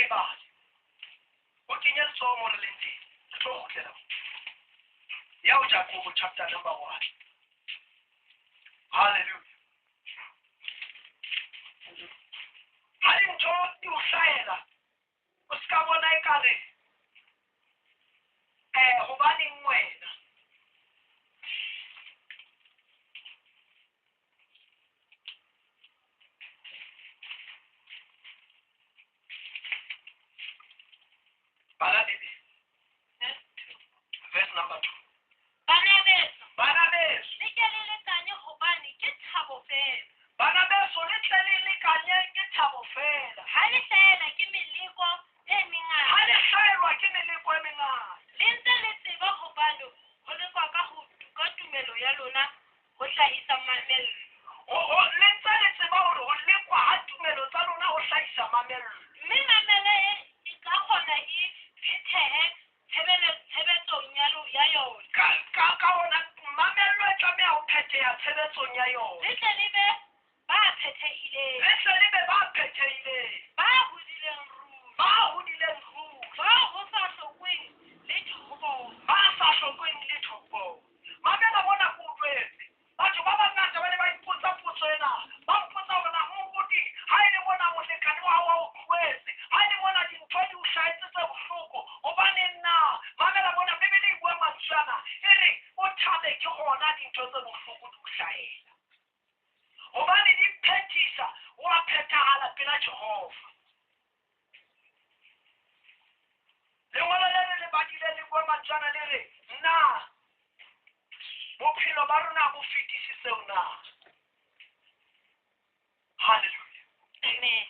Re e bale. O kenye letsoho mo re leng teng. Re tlo kgutlela mo. Ya ho Jakobo chapter number 1. Hallelujah. Ha dintho di o hlahela, o ska bona ekare, hobaneng wena? Bala Bibele. Verse number 2. Bana beso. Bana beso. Le ke le lekanye hobane ke thabo fela. Bana beso, le tle le lekanye ke thabo fela. Ha le hlahelwa ke meleko e mengata. Ha le hlahelwa ke meleko e mengata. Le ntse le tseba hobane ho lekwa ka ho ka tumelo ya lona ho hlahisa mamello. Le ntse le tseba hore ho lekwa ha tumelo tsa lona ho hlahisa mamello. Mme mamello e ka kgona e phethehe tshebetsong ya yona. Ka hona mamello e tlameha ho phetheha tshebetsong ya yona. Le tle le be ba phethehileng. Le tle le be ba phethehileng. Ba hodileng ruri. Ba hodileng ruri. Ba ho sa hlokweng letho ho bona. Ba sa hlokweng letho ho bona. Mamela mona ke o jwetse. Batho ba bangata ba ne ba ipotsa potso ena. Ba mpotsa hore na moruti, ha e le mona molekane wa hao a o tlohetse, ha e le mona dintho di o hlahetse tse bohloko, hobaneng na? Mamela mona, Bibele e bua mantswe ana, e re o thabe ke hona dintho tse bohloko di o hlahela. Hobane di phethisa, wa phethahala pela Jehova. Lengolo le le le badileng le bua mantswe ana le re, na bophelo ba rona bo fetise seo na? Hallelujah. Amen.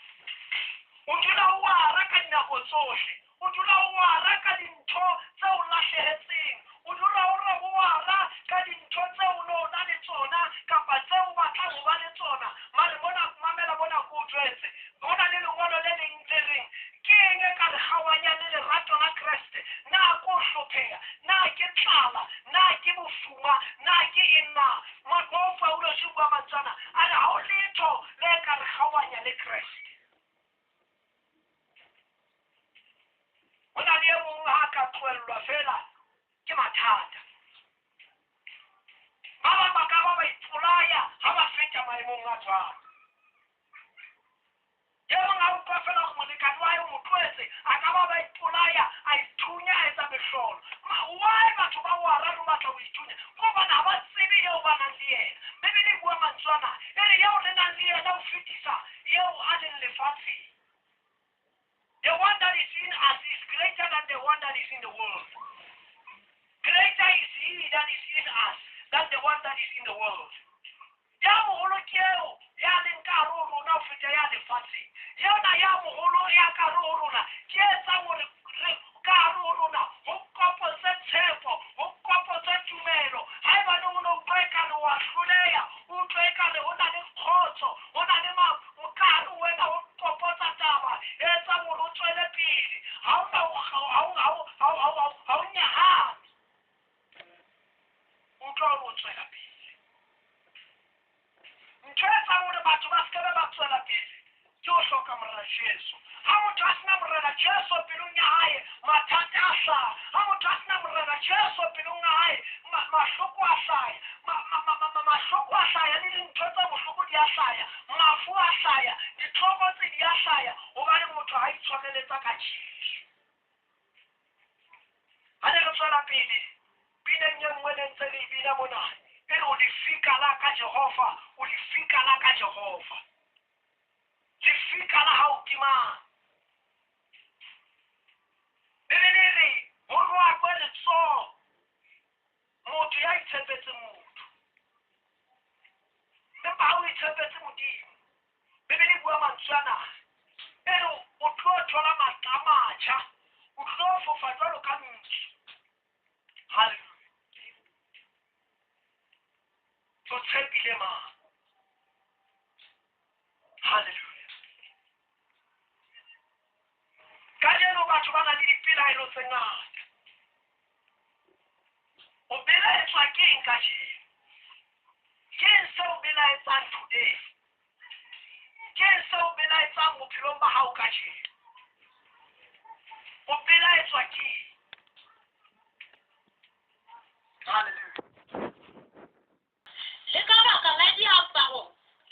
O dula o ara ka dinako tsohle. O dula o ara ka dintho tse o lahlehetseng. O dula o re o ara ka dintho tse o no na le tsona kapa tse o batlang ho ba le tsona. Mare mona, mamela mona ke o jwetse. Ho na le lengolo le leng le reng, ke eng e ka re kgaohanyang le lerato la Kreste? Na ke ho hlopheha? Na ke tlala? Na ke bofuma? Na ke eng na? Mo Paulus o bua mantswe ana, a re ha ho letho le ka re kgaohanya le Kreste. Ho na le e mong ha ka tlohellwa fela ke mathata. Ba bang ba ka ba ba ipolaya ha ba feta maemong a jwalo. E mong a utlwa fela hore molekane wa hae o mo tlohetse, a ka ba ba ipolaya, a ithunya, a etsa mehlolo. Why batho ba wara le ho batla ho ithunya? Ke hobane ha ba tsebe eo ba nang le yena. Bibele e bua mantswe ana, e re eo re nang le yena o fetisa eo a leng lefatsheng. The one that is in us is greater than the one that is in the world. Greater is he that is in us than the one that is in the world. Ya moholo ke eo ya leng ka hare ho rona ho feta ya lefatsheng. Yona ya moholo ya ka hare ho rona ke e etsang hore re ka hare ho rona ho kopotse tshepo, ho kopotse tumelo. Haebane o no utlwa ekare wa hloleha, o utlwe ekare ho na le kgotso, ho na le ka hare ho wena ho kopotsa taba e etsang hore o tswele pele. Ha o na ha o nyahame. Utlwa hore o tswela pele. Ntho e etsang hore batho ba se ke ba tswela pele ke ho hloka Morena Jesu. Ha motho a sena Morena Jesu pelong ya hae, mathata a hlaha. Ha motho a sena Morena Jesu pelong ya hae, mahloko a hlaya. Mahloko a hlaya le dintho tse bohloko di a hlaya. Mafu a hlaya, ditlokotsi di a hlaya hobane motho ha itshwareletsa ka Jesu. Ha ne re tswela pele pineng e nngwe ne ntse re e bina mona, e re o lefika la ka Jehova, o lefika la ka Jehova. Lefika la hao ke mang? Bibele e re ho rohakwe letsoho motho ya itshepetseng motho. Empa ha o itshepetse Modimo, Bibele e bua mantswe ana, e re o tlo thola matla a matjha, o tlo fofa jwalo ka ntsu. Hallelujah. O tshepile mang? Hallelujah. Kajeno batho ba na le dipelaelo tse ngata. O belaetswa ke eng kajeno? Ke eng seo o belaetsang today? Ke eng seo o belaetsang bophelong ba hao kajeno? belaetswa ke eng? Hallelujah. Le ka baka la diaparo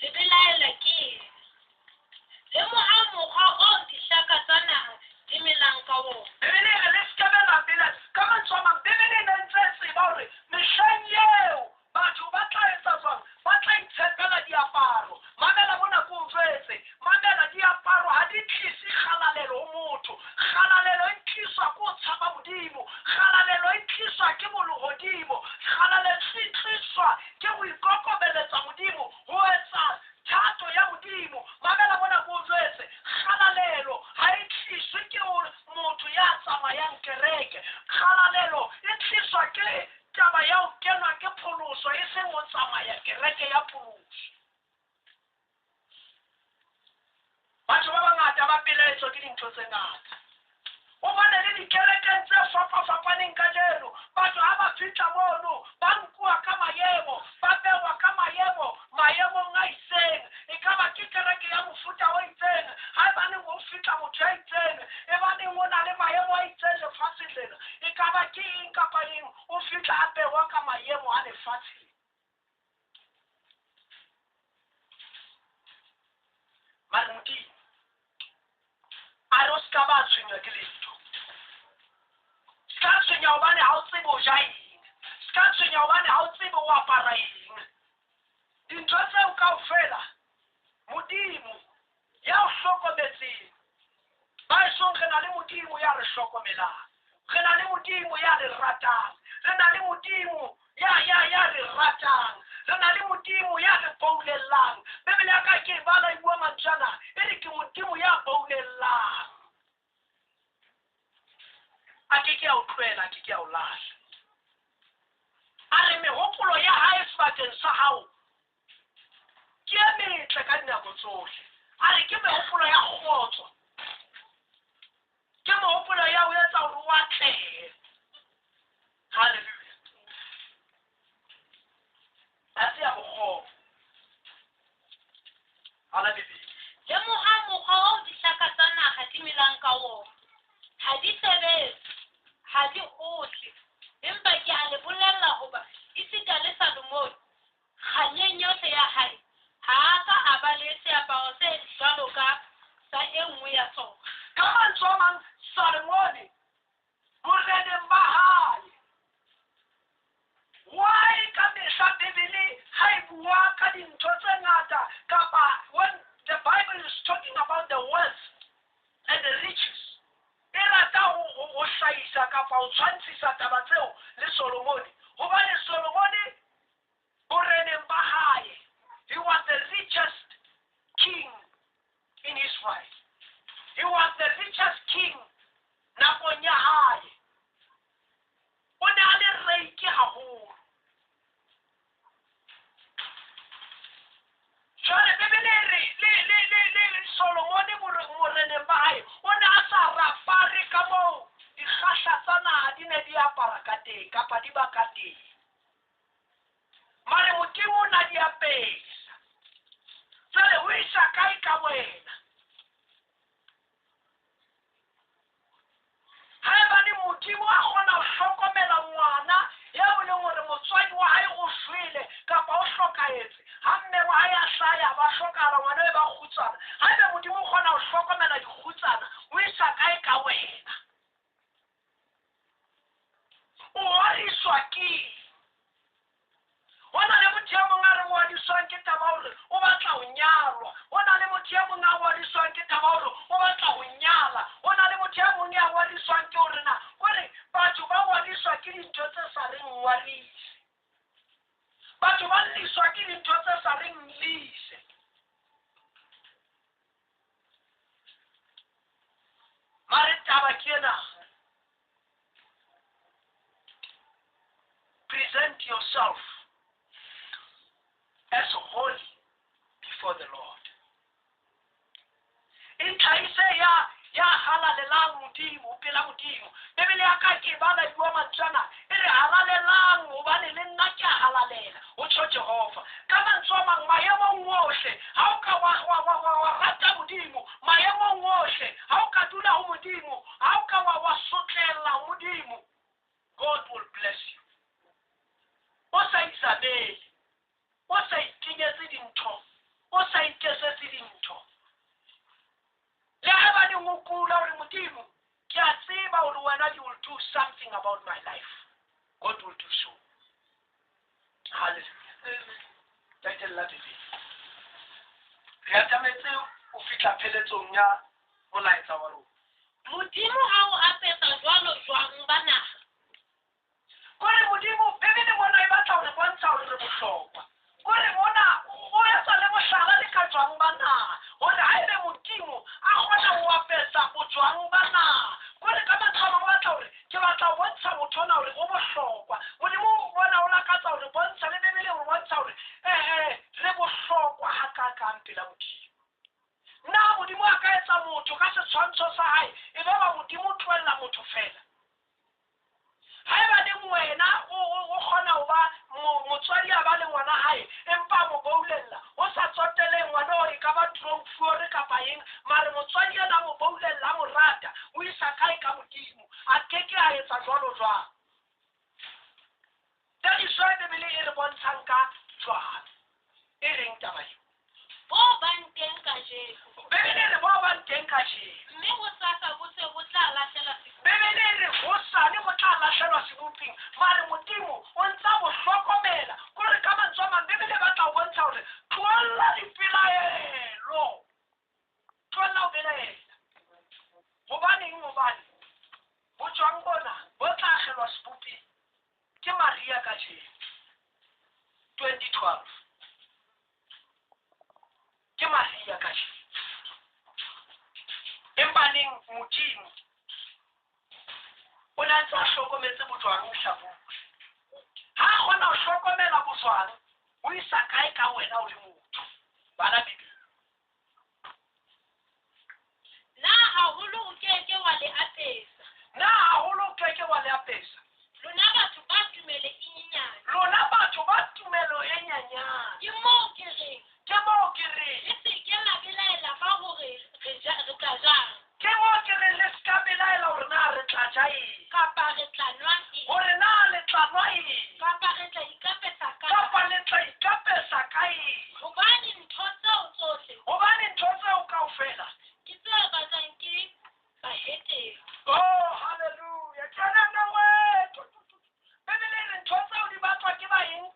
le belaela ke eng? Lemohang mokgwa oo dihlaka tsa naha di melang ka wona. Bibele e re le se ke be la belaela. Ka mantswe a mang, Bibele e ne ntse e tseba hore mehleng eo batho ba tla etsa jwang? Ba tla itshepela diaparo. Mamela mona ke o jwetse. Mamela, diaparo ha di tlise kgalalelo ho motho. Kgalalelo e tliswa ke ho tshaba Modimo. Kgalalelo e tliswa ke bolehodimo. Kgalalelo e tliswa ke ho ikokobeletsa Modimo, ho etsa thato ya Modimo. Mamela mona ke o jwetse. Kgalalelo ha e tliswe ke motho ya tsamayang kereke. Kgalalelo e tliswa ke taba ya ho kenwa ke pholoso, e seng ho tsamaya kereke ya pholoso. Batho ba bangata ba belaetswa ke dintho tse ngata. O bone le dikerekeng tse fapafapaneng kajeno, batho ha ba fihla mono ba nkuwa ka maemo, ba bewa ka maemo, maemong a itseng. E ka ba ke kereke ya mofuta o itseng, haebaneng ho fihla motho ya itseng, e baneng o na le maemo a itseng lefatsheng lena, e ka ba ke eng kapa eng, o fihla a bewa ka maemo a lefatsheng. Mare Modimo a re o se ka ba tshwenywa ke letho. Se ka tshwenya hobane ha o tsebe o ja eng. Se ka tshwenya hobane ha o tsebe o apara eng. Dintho tseo kaofela Modimo ya o hlokometseng. Ba esong re na le Modimo ya re hlokomelang. Re na le Modimo ya re ratang. Re na le Modimo ya re ratang. Re na le Modimo ya re boulellang. Bibele ya ka ke e bala e bua mantswe ana, e re ke Modimo ya boulellang. A ke ke a o tlohela, a ke ke a o lahla. A re mehopolo ya hae sebakeng sa hao ke e metle ka dinako tsohle. A re ke mehopolo ya kgotso. Ke mehopolo ya ho etsa hore o atlehe. Hallelujah. Ha se ya bokgopo. Hala Bibele. Lemohang mokgwa oo dihlaka tsa naha di melang ka wona. Ha di sebetse, ha di ohle. Empa ke a le bolella hoba esita le Salomone kganyeng yohle ya hae ha a ka a ba le seaparo se jwalo ka sa e nngwe ya tsona. Ka mantswe a mang, Salomone boreneng ba hae. Why ka mehla Bibele ha e bua ka dintho tse ngata, kapa when the Bible is talking about the wealth and the riches, e rata ho hlahisa kapa ho tshwantshisa taba tseo le Solomone. Hobane Solomone boreneng ba hae, he was the richest king in Israel. He was the richest king nakong ya hae. O ne a le reike haholo. Jwale Bibele e re le Solomone moreneng ba hae o ne a sa rapare ka moo dikgahla tsa naha di ne di apara ka teng kapa di ba ka teng. Mare Modimo o na di apesa. Jwale o isa kae ka wena? Haebane Modimo a kgona ho hlokomela ngwana eo e leng hore motswadi wa hae o shwele kapa o hlokahetse, ha mme wa hae a hlaya ba hlokahala, ngwana e ba kgutsana. Haebe Modimo o kgona ho hlokomela dikgutsana, o isa kae ka wena? O wariswa ke eng? Ho na le motho e mong a re wadiswang ke taba hore o batla ho nyalwa. Ho na le motho e mong a wadiswang ke taba hore o batla ho nyala. Ho na le motho e mong ya wadiswang ke hore na kore batho ba wadiswa ke dintho tse sa reng wadise. Batho ba lliswa ke dintho tse sa reng llise. Mare taba ke ena. Present yourself as holy before the Lord. Itlhahise ya halalelang Modimo, pela Modimo. Bibele ya ka ke bala e bua mantswe ana, e re halalelang hobane le nna ke a halalela, ho tjho Jehova. Ka mantswe a mang, maemong ohle, ha o ka wa rata Modimo, maemong ohle, ha o ka dula ho Modimo, ha o ka wa sotlela dula hore Modimo ke a tseba hore wena you will do something about my life. God will do so. Hallelujah. Tatella Bibele. Re atametse ho fihla pheletsong ya molaetsa wa rona. Modimo ha o apesa jwalo jwang ba naha. Kore Modimo Bibele mona e batla hore bontsha hore re bohlokwa. Kore mona o etsa le mohlala le ka jwang ba naha. Hore haebe Modimo a kgona ho apesa bojwang ba naha. Kore ka mantswe a mang o batla hore ke batla ho bontsha motho ona hore o bohlokwa. Modimo bona o lakatsa hore bontsha le Bibele hore bontsha hore re bohlokwa hakakang pela Modimo. Na Modimo a ka etsa motho ka setshwantsho sa hae e be ba Modimo o tlohella motho fela? Haeba le wena o kgona ho ba motswadi a ba le ngwana hae empa a mo boulella o sa tsotele ngwana o e ka ba drone fuore kapa eng, mare motswadi ena a mo boulella a mo rata o isa kae ka Modimo? A keke a etsa jwalo jwang? That is why Bibele e re bontshang ka jwang. E reng taba eo? Bo bang teng kajeno. Bibele e re bo bang teng kajeno. Mme hosasa bo se bo tla lahlela seboping. Bibele e re hosane bo tla lahlelwa seboping. Mare Modimo o ntsa bo hlokomela. Kore ka mantswe a mang Bibele e batla ho bontsha hore tlohella dipelaelo. Tlohella ho belaela. Hobaneng? Hobane bojwang bona bo tla akgelwa seboping ke Maria kajeno 2012. Ke Maria kajeno. Empa neng Modimo o ne a ntse a hlokometse bojwang hlabula. Ha a kgona ho hlokomela bojwang, o isa kae ka wena o le motho? Bala Bibele. Na haholo o keke wa le apesa? Na haholo o keke wa le apesa? Lona batho ba tumelo e nyenyane. Lona batho ba tumelo e nyenyane. Ke moo ke reng. Ke moo ke reng. Le se ke la belaela ka hore re tla jang. Ke moo ke reng le se ka belaela hore na re tla ja eng. Kapa re tla nwa eng. Hore na le tla nwa eng. Kapa re tla ikapesa ka. Kapa le tla ikapesa ka eng. Hobane ntho tseo tsohle. Hobane ntho tseo kaofela. Ke tse batlang ke bahetene. Oh, hallelujah. Ke nna wethu. Bibele e re ntho tseo di batlwa ke ba eng?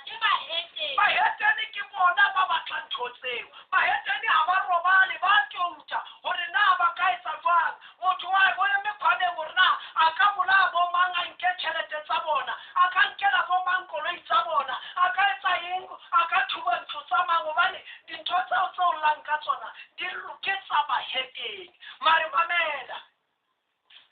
Ke bahetene. Bahetene ke bona ba batlang ntho tseo. Bahetene ha ba robale, ba touta hore na ba ka etsa jwang. Motho wa o eme khwaneng hore na a ka bolaya bo mang a nke tjhelete tsa bona, a ka nkela bo mang koloi tsa bona, a ka etsa eng, a ka thuba ntlo tsa mang, hobane dintho tseo tse o llang ka tsona di ke tsa bahetene. Mare mamela,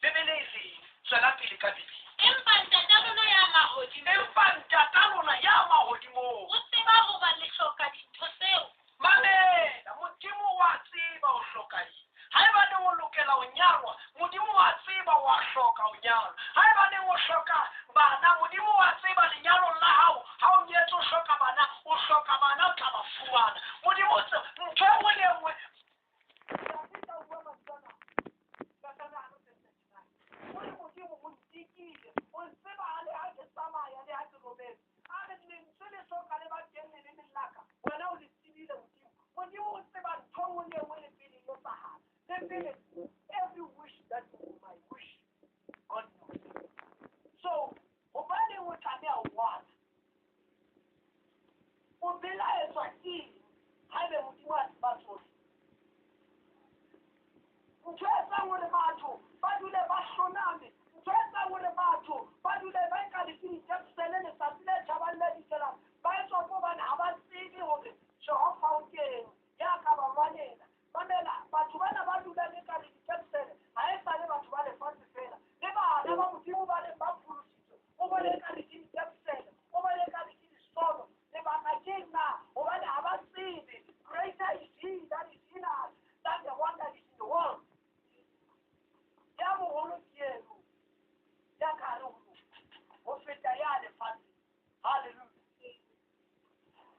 Bibele e reng? Tswela pele ka Bibele. Empa ntata lona ya mahodimong. Empa ntata lona ya mahodimong. O tseba hoba le hloka dintho tseo. Mamela, Modimo wa tseba o hloka eng. Haeba neng o lokela ho nyalwa, Modimo wa tseba wa hloka ho nyalwa. Haeba neng o hloka bana, Modimo wa tseba lenyalong la hao, ha o nyetse o hloka bana, o hloka bana o tla ba fumana. Modimo o tseba ntho e nngwe le e nngwe. Modimo o ntikile, o ntseba le ha ke tsamaya le ha ke robetse. A re lentswe le soka le ba teng lelemeng la ka, wena o le tsebile Modimo. Modimo o tseba ntho e nngwe le e nngwe le pele e etsahala. Le pele every wish that you might wish, God knows. So, hobaneng o tlameha ho ngwana? O belaetswa ke eng haebe Modimo a tseba tsohle? Ntho e etsang hore batho ba dule ba hloname, ntho e etsang hore batho ba dule ba nka ditepsele letsatsi le tjhabang le dikelang, ba etswa ke hobane ha ba tsebe hore Jehova o teng ya ka ba lwanela. Mamela, batho bana ba dulang e ka re ditepsele ha e sale batho ba lefatshe fela, le bana ba Modimo ba neng ba pholositswe, o bone e ka re ke ditepsele, o bone e ka re ke disono. Lebaka ke eng na? Hobane ha ba tsebe greater is he that is in us than the one that is in the world. Ya moholo ke eno ya ka hare ho lona ho feta ya lefatshe. Hallelujah.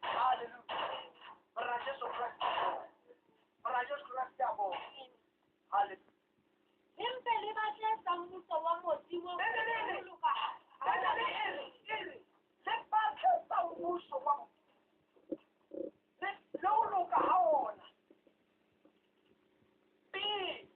Hallelujah. Morena Jesu Kreste. Morena Jesu Kreste a bona. Hallelujah. Le mpe le batle tsa mmuso wa Modimo Bibele e re, ho loka ha Bibele e re, e re, le batle tsa mmuso wa Modimo le ho loka ha ona. Pele.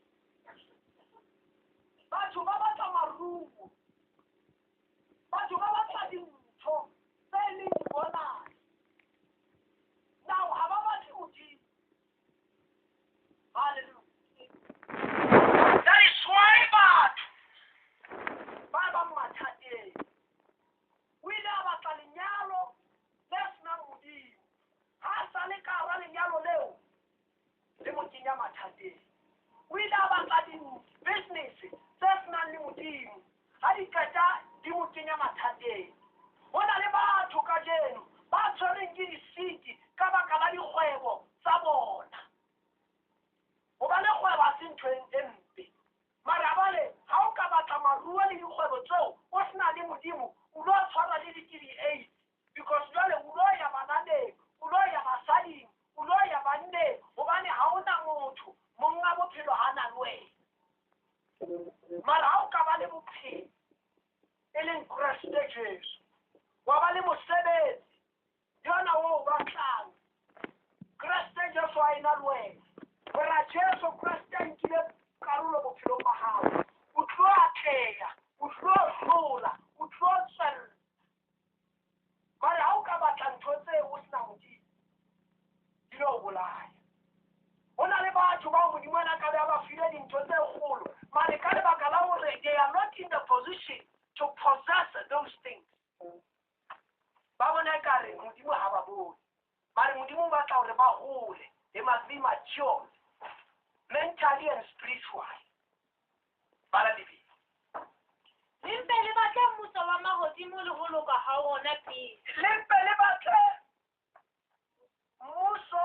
Kreste Jesu. Wa ba le mosebetsi yona o o batlang. Kreste Jesu a ena le wena. Hore Jesu Kreste a nkile karolo bophelong ba hao. O tlo atleha, o tlo hlola, o tlo tswella. Mare ha o ka batla ntho tseo o sena Modimo, di lo o bolaya. Ho na le batho bao Modimo a ka be a ba file dintho tse kgolo, mare ka lebaka la hore they are not in the position to possess those things. Ba bona ekare Modimo ha ba bone. Mare Modimo o batla hore ba hole. They must be matured mentally and spiritually. Bala Bibele. Le mpe le batle mmuso wa mahodimo le ho loka ha wona pele. Le mpe le batle mmuso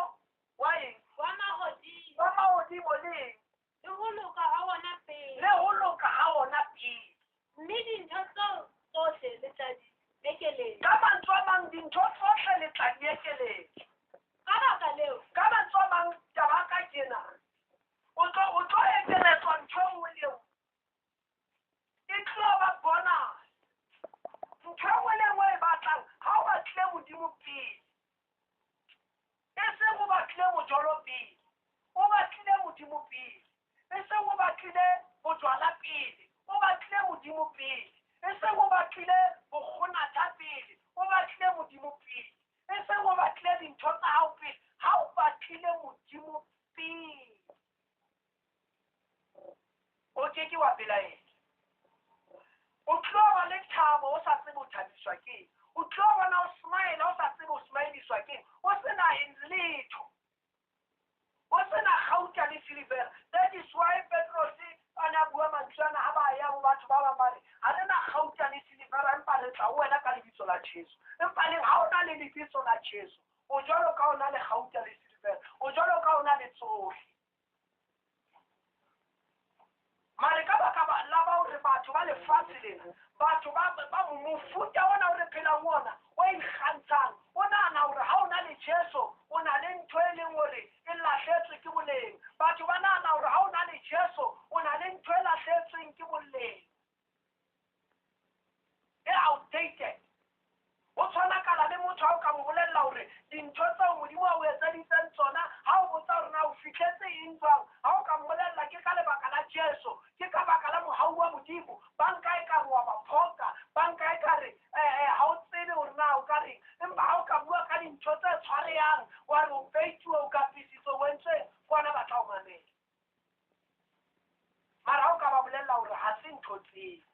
wa eng? Wa mahodimo. Wa mahodimo le eng? Le ho loka ha wona pele. Le ho loka ha wona pele. Mme dintho tseo tsohle le tla di ekeletswa. Ka mantswe a mang dintho tsohle le tla di ekeletswa. Ka baka leo. Ka mantswe a mang taba ka tjena. O tlo ekeletswa ntho e nngwe le e nngwe. E tlo ba bonus. Ntho e nngwe le e nngwe e batlang ha o batlile Modimo pele. E seng o batlile mojolo pele. O batlile Modimo pele. E seng o batlile bojwala pele. O batlile Modimo pele. E seng o batlile bokgonatha pele. O batlile Modimo pele. E seng o batlile dintho tsa hao pele. Ha o batlile Modimo pele, o ke ke wa belaela. O tlo ba le thabo o sa tsebe o thabiswa keng. O tlo bona o smile o sa tsebe o smileiswa keng. O sena letho. O sena kgauta le silver. That is why Petros a ne a bua mantswe ana ha ba ya ho batho ba bang ba re ha re na kgauta le silver empa re tla ho wena ka lebitso la Jesu. Empa le ha o na le lebitso la Jesu, o jwalo ka o na le kgauta le silver, o jwalo ka o na le tsohle. Mare ka baka la ba hore batho ba lefatshe lena, batho ba mofuta ona o re phelang ona, o ikgantshang, o nahana hore ha o na le Jesu, o na le ntho e leng hore e lahletswe ke boleng. Batho ba nahana hore ha o na le Jesu, o na le ntho e lahletsweng ke boleng. E outdated. O tshwanakala le motho ha o ka mo bolella hore dintho tseo Modimo a o etseditseng tsona, ha o botsa hore na o fihletse eng jwang, ha o ka mmolella ke ka lebaka la Jesu, ke ka baka la mohau wa Modimo, ba nka ekare wa ba phoqa, ba nka ekare ha o tsebe hore na o ka reng. Empa ha o ka bua ka dintho tse tshwarehang, wa re o peituwe, o kapisitswe, o entsweng, ke ona ba tla o mamela. Mara ha o ka ba bolella hore ha se ntho tseo,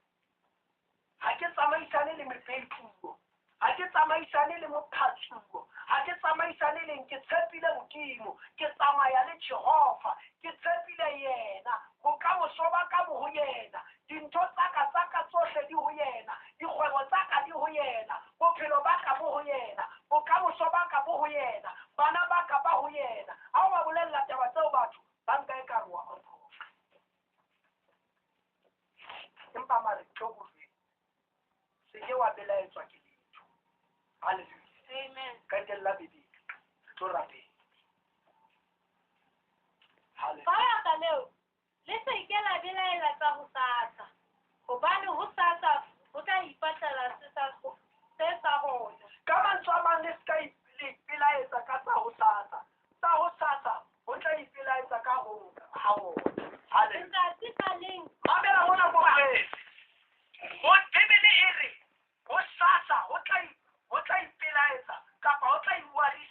ha ke tsamaisane le mepeituo, ha ke tsamaisane le mophatsuo, ha ke tsamaisane le ke tshepile Modimo, ke tsamaya le Jehova, ke tshepile yena, bokamoso ba ka bo ho yena, dintho tsaka tsaka tsohle di ho yena, dikgwebo tsaka di ho yena, bophelo ba ka bo ho yena, bokamoso ba ka bo ho yena, bana ba ka ba ho yena. Ha o ba bolella taba tseo batho ba nka ekare wa ba phoqa. Empa mare tlo ho jwetsa, se ke wa belaetswa ke letho. Hallelujah. Amen. Qetella Bibele. Tlo rapela. Hallelujah. Ka baka leo, le se ke la belaela tsa hosasa, hobane hosasa ho tla ipatlela se sa hona. Ka mantswe a mang le se ka ipelaetsa ka tsa hosasa. Tsa hosasa ho tla ipelaetsa ka ho ha ona. Hallelujah. Letsatsi ka leng. Mamela hona mo re. Ho Bibele e re hosasa ho tla ipelaetsa kapa ho tla iwarisa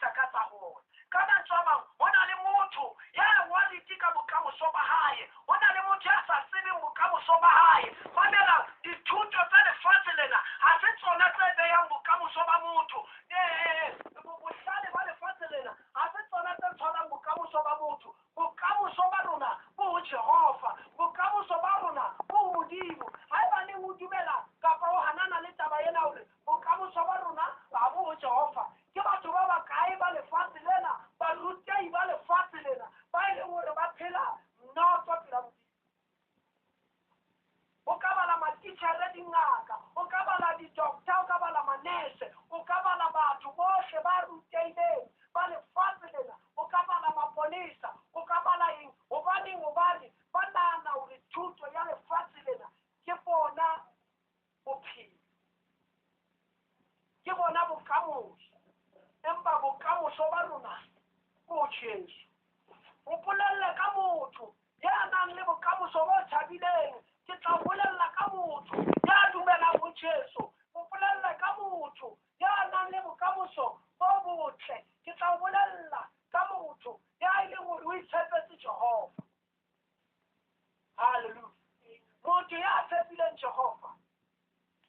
tshepileng Jehova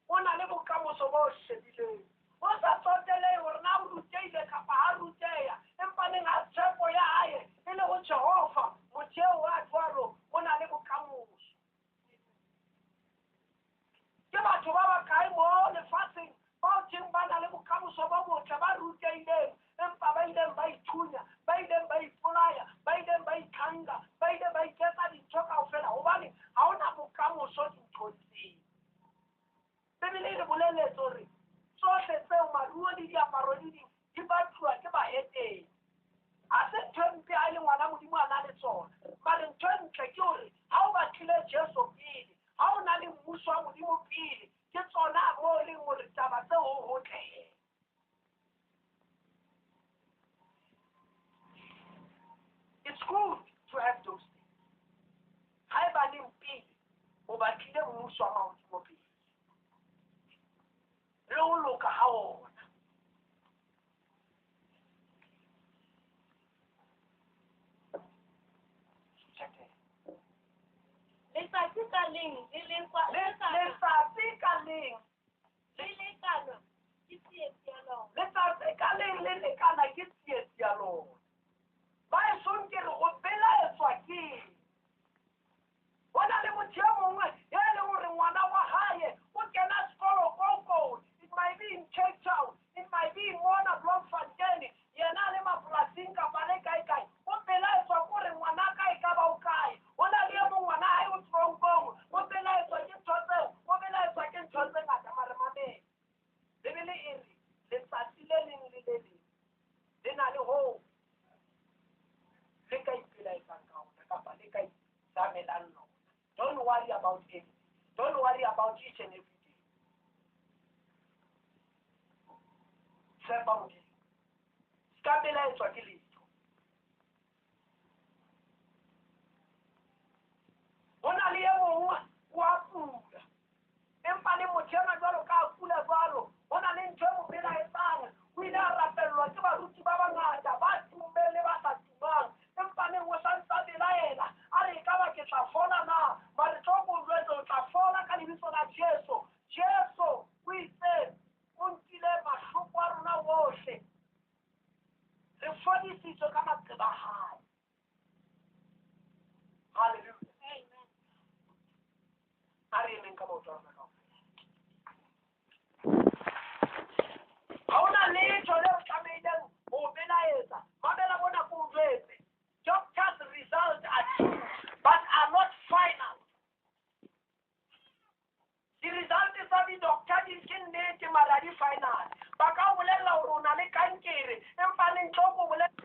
o na le bokamoso bo shebileng. O sa tsotelehe hore na o rutehile kapa ha ruteha, empa neng ha tshepo ya hae e le ho Jehova, motho eo wa jwalo o na le bokamoso. Ke batho ba bakae mo lefatsheng bao teng ba na le bokamoso bo botle, ba rutehileng, empa ba ileng ba ithunya, ba ileng ba ipolaya, ba ileng ba itlhanga, ba ile ba iketsa dintho kaofela, hobane ha hona bokamoso dinthong tseo. Bibele e re boleletse hore tsohle tseo, maruo le diaparo le ding, di batluwa ke bahetene. Ha se ntho e mpe ha e le ngwana Modimo a na le tsona, mare ntho e ntle ke hore ha o batlile Jesu pele, ha o na le mmuso wa Modimo pele, ke tsona mo e leng hore taba tseo ho hotle. It's good to have those things. Haebaneng pele o batlile mmuso wa mahodimo pele le ho loka ha ona. Letsatsi ka leng le Letsatsi ka leng le lekana ke tsietsi ya lona. Letsatsi ka leng le lekana ke tsietsi ya lona. Ba esong ke re o belaetswa ke eng? Ho na le motho e mongwe e leng hore ngwana wa hae o kena sekolo ko, it might be in Cape Town, it might be mona Bloemfontein, yena a le mapolasing kapa le kae kae, o belaetswa ke hore ngwana ka e ka ba o kae. Ho na le e mong ngwana hae o tronkong, o belaetswa ke ntho tseo, o belaetswa ke ntho tse ngata. Mare mamela, Bibele e re letsatsi le leng le le leng le na le hoo le ka ipelaetsang ka ona kapa le ka itsamelang lona. Don't worry about anything. Don't worry about each and every day. Tshepa Modimo. Se ka belaetswa ke letho. Ho na le e mongwe wa kula, empa le motho enwa jwalo ka a kula jwalo, ho na le ntho e mo belaetsang. O ile a rapellwa ke baruti ba bangata ba tummeng le ba sa tumang, empa neng o sa ntsa belaela, a re ekaba ke tla fola na? Mare tlo ko jwetse, o tla fola ka lebitso la Jesu. Jesu o itse o nkile mahloko a rona wohle, re fodisitswe ka maqeba a hae. Hallelujah. Amen. A re emeng ka maoto a rona kaofela. Ha hona letho le o tlamehileng ho belaetsa. Mamela mona ko o jwetse. Doctors' results are true, but are not final. Di-result tsa di-doctor di ke nnete, mara di final. Ba ka o bolella hore o na le kankere, empa le ntlo ko bolella.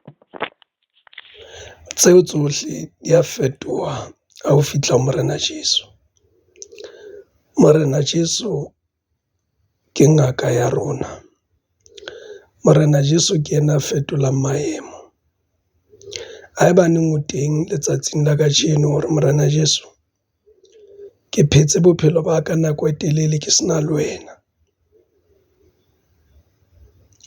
Tseo tsohle di a fetoha ha o fihla ho Morena Jesu. Morena Jesu ke ngaka ya rona, Morena Jesu ke yena a fetolang maemo. Haebaneng o teng letsatsing la kajeno hore Morena Jesu, ke phetse bophelo ba ka nako e telele ke se na le wena.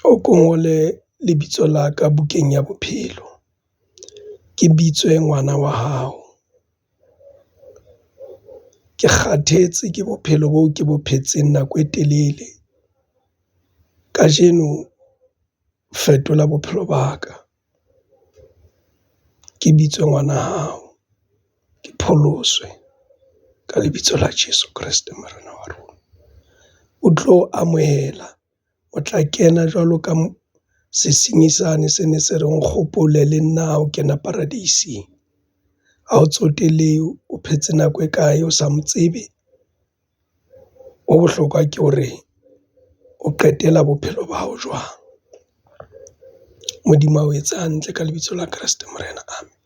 O ko ngole lebitso la ka bukeng ya bophelo, ke bitswe ngwana wa hao. Ke kgathetse ke bophelo boo ke bo phetseng nako e telele. Kajeno fetola bophelo ba ka, ke bitswe ngwana hao, ke pholoswe ka lebitso la Jesu Kreste Morena wa rona. O tlo amohela, o tla kena jwalo ka sesinyi sane se ne se re, nkgopole le nna ha o kena paradising. Ha ho tsotellehe o phetse nako e kae, o sa mo tsebe. Ho bohlokwa ke hore o qetela bophelo ba hao jwang. Modimo a o etse hantle ka lebitso la Kreste Morena, amen.